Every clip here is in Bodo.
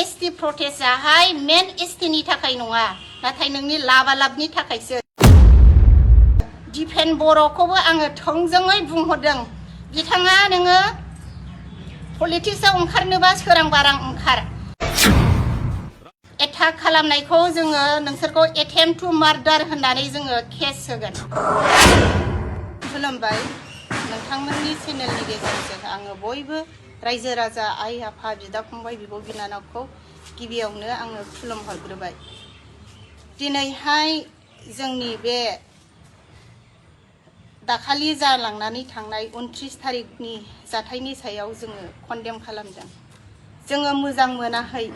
एसटी प्रटेस्टआहाय मेन एसटीनि थाखाय नङा नाथाय नोंनि लाबालाबनि थाखायसो दिपेन बर'खौबो आङो थोंजोङै बुंहरदों बिथाङा नोङो पलिटिक्सआव ओंखारनोबा सोरां बारां ओंखार एटाक खालामनायखौ जोङो नोंसोरखौ एटेम्प्ट टु मार्डार होननानै जोङो केस होगोन खुलुमबाय नोंथांमोननि चेनेलनि गेजेरजों आङो बयबो रायजो राजा आइ आफा बिदा फंबाय बिब' बिनानावखौ गिबियावनो आङो खुलुमहरग्रोबाय दिनैहाय जोंनि बे दाखालि जालांनानै थांनाय 29 तारिखनि जाथायनि सायाव जोङो कन्डेम खालामदों जोङो मोजां मोनाखै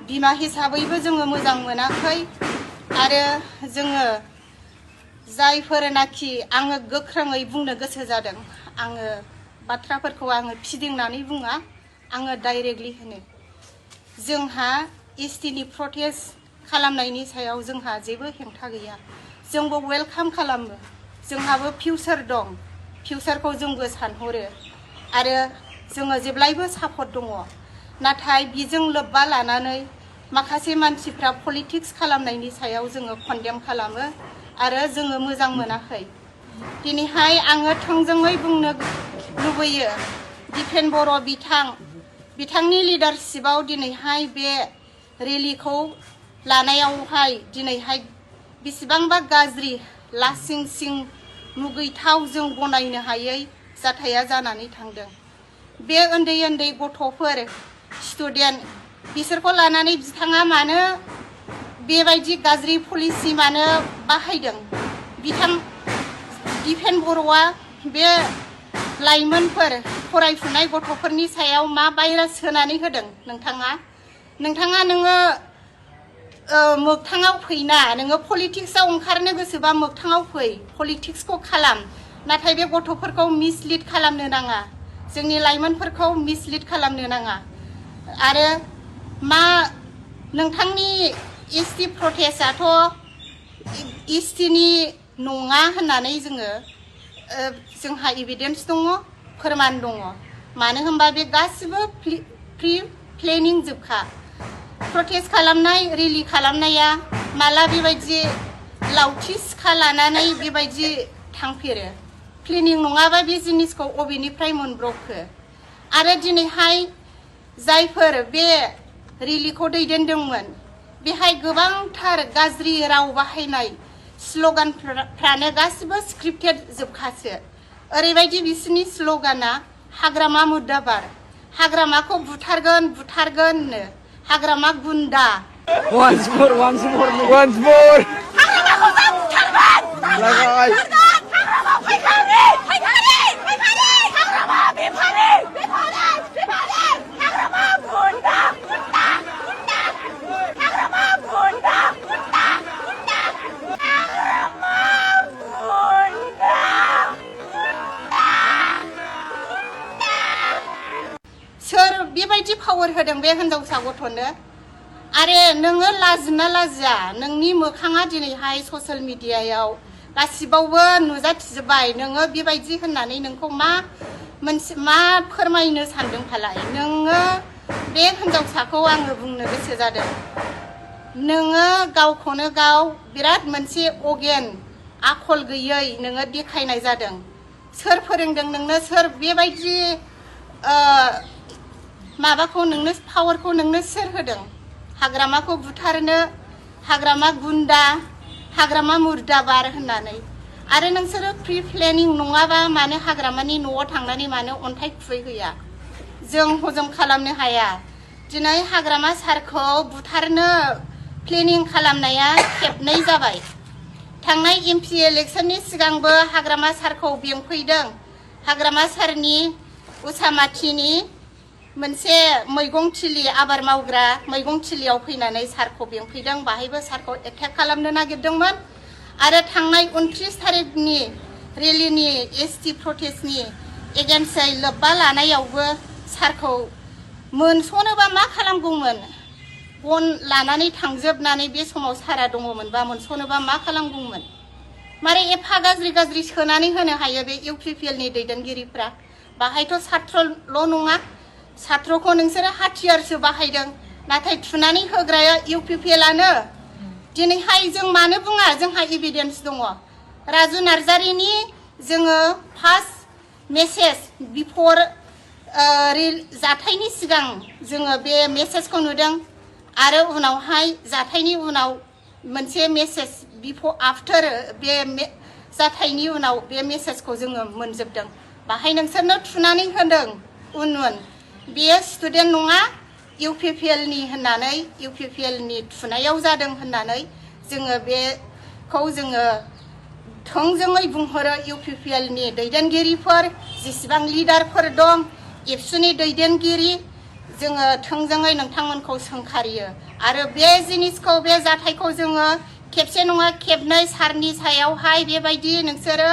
बिमा हिसाबैबो जोङो मोजां मोनाखै आरो जोङो जायफोरनाखि आङो गोख्रोङै बुंनो गोसो जादों आङो बाथ्राफोरखौ आङो फिदिंनानै बुङा आङो डाइरेक्टलि होनो जोंहा एसटीनि प्रटेस्ट खालामनायनि सायाव जोंहा जेबो हेंथा गैया जोंबो वेलकाम खालामो जोंहाबो फिउचार दं फिउचारखौ जोंबो सानहरो आरो जोङो जेब्लायबो सापर्ट दङ नाथाय बिजों लोब्बा लानानै माखासे मानसिफ्रा पलिटिक्स खालामनायनि सायाव जोङो कन्डेम खालामो आरो जोङो मोजां मोनाखै दिनैहाय आङो थोंजोङै बुंनो लुबैयो दिपेन बर' बिथांनि लिडारशिपआव दिनैहाय बे रेलिखौ लानायावहाय दिनैहाय बेसेबांबा गाज्रि लासिं सिं मुगैथाव जों गनायनो हायै जाथाया जानानै थांदों बे उन्दै उन्दै गथ'फोर स्टुडेन्ट बिसोरखौ लानानै बिथाङा मानो बेबायदि गाज्रि पलिसि मानो बाहायदों दिपेन बर'आ बे लाइमोनफोर फरायफुनाय गथ'फोरनि सायाव मा भाइरास सोनानै होदों नोंथाङा नोङो मोगथाङाव फैना नोङो पलिटिक्सआव ओंखारनो गोसोबा मोगथाङाव फै पलिटिक्सखौ खालाम नाथाय बे गथ'फोरखौ मिसलिड खालामनो नाङा जोंनि लाइमोनफोरखौ मिसलिड खालामनो नाङा आरो मा नोंथांनि एसटी प्रटेस्टआथ' एसटीनि नङा होननानै जोंहा एभिडेन्स दङ फोरमान दङ मानो होनबा बे गासिबो प्रि प्लेनिं जोबखा प्रटेस्ट खालामनाय रेलि खालामनाया माला बेबायदि लावथि सिखा लानानै बेबायदि थांफेरो प्लेनिं नङाबा बे जिनिसखौ अबेनिफ्राय मोनब्रबखो आरो दिनैहाय जायफोर बे रेलिखौ दैदेनदोंमोन बेहाय गोबांथार गाज्रि राव बाहायनाय स्ल'गानफ्रानो गासिबो स्क्रिप्टेड जोबखासो ओरैबायदि बिसोरनि स्ल'गाना हाग्रामा मुर्दाबाद हाग्रामाखौ बुथारगोननो हाग्रामा गुन्दा once more सोर बेबायदि पावार होदों बे हिनजावसा गथ'नो आरो नोङो लाजिना लाजिया नोंनि मोखाङा दिनैहाय ससियेल मिडियायाव गासिबावबो नुजाथिजोब्बाय नोङो बेबायदि होननानै नोंखौ मा फोरमायनो सानदों फालाय नोङो बे हिनजावसाखौ आङो बुंनो गोसो जादों नोङो गावखौनो गाव बिराद मोनसे अगेन आखल गैयै नोङो देखायनाय जादों सोर फोरोंदों नोंनो सोर बेबायदि माबाखौ नोंनो पावारखौ नोंनो सोर होदों हाग्रामाखौ बुथारनो हाग्रामा गुन्दा हाग्रामा मुर्दाबाद होननानै आरो नोंसोरो प्रि प्लेनिं नङाबा मानो हाग्रामानि न'आव थांनानै मानो अन्थाइ खुबैहैया जों हजम खालामनो हाया दिनै हाग्रामा सारखौ बुथारनो प्लेनिं खालामनाया खेबनै जाबाय थांनाय एमपि इलेक्सननि सिगांबो हाग्रामा सारखौ बेंफैदों हाग्रामा सारनि उसामाथिनि मोनसे मैगं थिलि आबाद मावग्रा मैगं थिलियाव फैनानै सारखौ बेंफैदों बाहायबो सारखौ एटेक खालामनो नागिरदोंमोन आरो थांनाय 29 तारिखनि रेलिनि एसटी प्रटेस्टनि एगेन्स्टै लोब्बा लानायावबो सारखौ मोनस'नोबा मा खालामगौमोन गन लानानै थांजोबनानै बे समाव सारा दङमोनबा मोनस'नोबा मा खालामगौमोन मारै एफा गाज्रि सोनानै होनो हायो बे इउपिपिएलनि दैदेनगिरिफ्रा बाहायथ' सात्रल' नङा सात्रखौ नोंसोरो हाथियारसो बाहायदों नाथाय थुनानै होग्राया इउपिपिएलआनो दिनैहाय जों मानो बुङा जोंहा एभिडेन्स दङ राजु नार्जारिनि जोङो फार्स्ट मेसेज बिफोर जाथायनि सिगां जोङो बे मेसेजखौ नुदों आरो उनावहाय जाथायनि उनाव मोनसे मेसेज बिफोर आफ्टार बे जाथायनि उनाव बे मेसेजखौ जोङो मोनजोबदों बाहाय नोंसोरनो थुनानै होदों उन बेयो स्टुडेन्ट नङा इउपिपिएलनि होननानै इउपिपिएलनि थुनायाव जादों होननानै जोङो बेखौ जोङो थोंजोङै बुंहरो इउपिपिएलनि दैदेनगिरिफोर जेसेबां लिडारफोर दं एबसुनि दैदेनगिरि जोङो थोंजोङै नोंथांमोनखौ सोंखारियो आरो बे जिनिसखौ बे जाथायखौ जोङो खेबसे नङा खेबनै सारनि सायावहाय बेबायदि नोंसोरो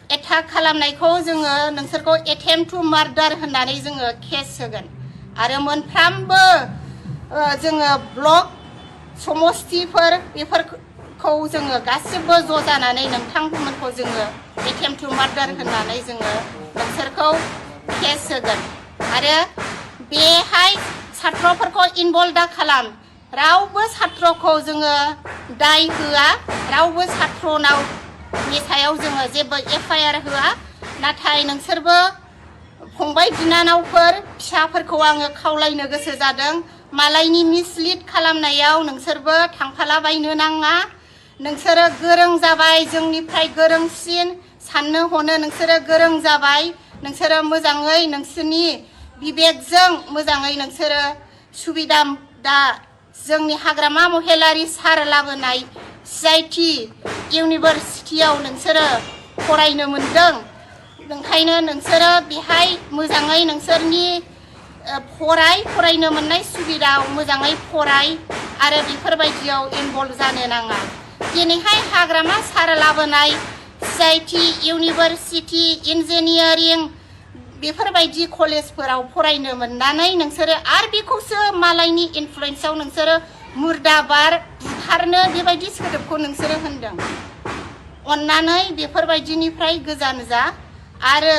एटाक खालामनायखौ जोङो नोंसोरखौ एटेम्प्ट टु मार्डार होननानै जोङो केस होगोन आरो मोनफ्रामबो जोङो ब्लक समस्तिफोर बेफोरखौ जोङो गासिबो ज' जानानै नोंथांमोनखौ जोङो एटेम्प्ट टु मार्डार होननानै जोङो नोंसोरखौ केस होगोन आरो बेहाय छात्रफोरखौ इनभल्भ दा खालाम रावबो छात्रखौ जोङो दाय होआ रावबो छात्रनाव नि सायाव जोङो जेबो एफआइआर होआ नाथाय नोंसोरबो फंबाय बिनानावफोर फिसाफोरखौ आङो खावलायनो गोसो जादों मालायनि मिसलिड खालामनायाव नोंसोरबो थांफालाबायनो नाङा नोंसोरो गोरों जाबाय जोंनिफ्राय गोरोंसिन साननो हनो नोंसोरो गोरों जाबाय नोंसोरो मोजाङै नोंसोरनि बिबेकजों मोजाङै नोंसोरो सुबिदा दा जोंनि हाग्रामा महिलारि सार लाबोनाय सिआइटि इउनिभारसिटियाव नोंसोरो फरायनो मोनदों ओंखायनो नोंसोरो बेहाय मोजाङै नोंसोरनि फरायनो मोननाय सुबिदायाव मोजाङै फराय आरो बेफोरबायदियाव इनभल्भ जानो नाङा दिनैहाय हाग्रामा सार लाबोनाय सिआइटि इउनिभारसिटि इन्जिनियारिं बेफोरबायदि कलेजफोराव फरायनो मोननानै नोंसोरो आरो बेखौसो मालायनि इनफ्लुयेन्सआव नोंसोरो मुर्दाबाद बुथारनो बेबायदि सोदोबखौ नोंसोरो होनदों अन्नानै बेफोरबायदिनिफ्राय गोजान जा आरो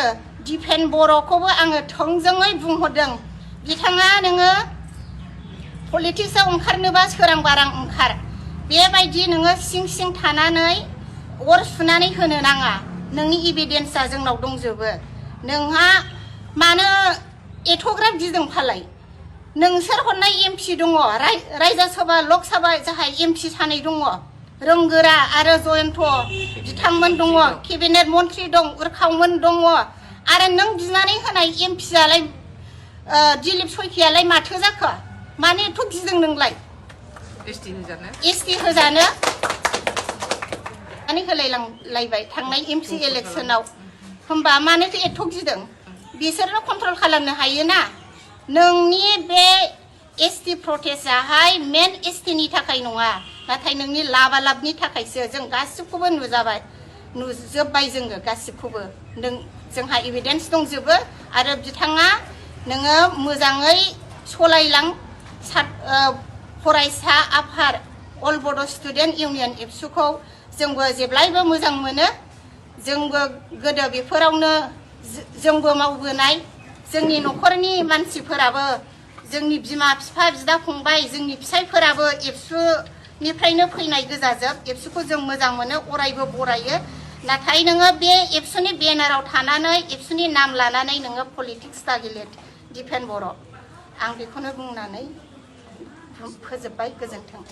दिपेन बर'खौबो आङो थोंजोङै बुंहरदों बिथाङा नोङो पलिटिक्सआव ओंखारनोबा सोरां बारां ओंखार बेबायदि नोङो सिं सिं थानानै अर सुनानै होनो नाङा नोंनि एभिडेन्सआ जोंनाव दंजोबो नोंहा मानो एथ'ग्राब गिदों फालाय नोंसोर हरनाय एमपि दङ रायजोसभा लकसभा जाहाय एमपि सानै दङ रोंगोरा आरो जयन्त बिथांमोन दङ केबिनेट मन्त्रि दं उरखावमोन दङ आरो नों बिनानै होनाय एमपिआलाय दिलीप सयखियालाय माथो जाखो मानो एथ' गिदों नोंलाय एसटि होजानो होलायलांलायबाय थांनाय एमपि इलेक्सनाव होमबा मानोथो एथ' गिदों बिसोरनो कन्ट्रल खालामनो हायोना नोंनि बे एसटि प्रटेस्टआहाय मेन एसटिनि थाखाय नङा नाथाय नोंनि लाबालाबनि थाखायसो जों गासिबखौबो नुजोब्बाय जोङो गासिबखौबो जोंहा एभिडेन्स दंजोबो आरो बिथाङा नोङो मोजाङै सलायलां फरायसा आफाद अल बड' स्टुडेन्ट इउनियन एबसुखौ जोंबो जेब्लायबो मोजां मोनो जोंबो गोदो बेफोरावनो जोंबो मावबोनाय जोंनि न'खरनि मानसिफोराबो जोंनि बिमा बिफा बिदा फंबाय जोंनि फिसायफोराबो एबसुनिफ्रायनो फैनाय गोजाजोब एबसुखौ जों मोजां मोनो अरायबो बरायो नाथाय नोङो बे एबसुनि बेनाराव थानानै एबसुनि नाम लानानै नोङो पलिटिक्स दागेले दिपेन बर' आं बेखौनो बुंनानै फोजोबबाय गोजोन्थों।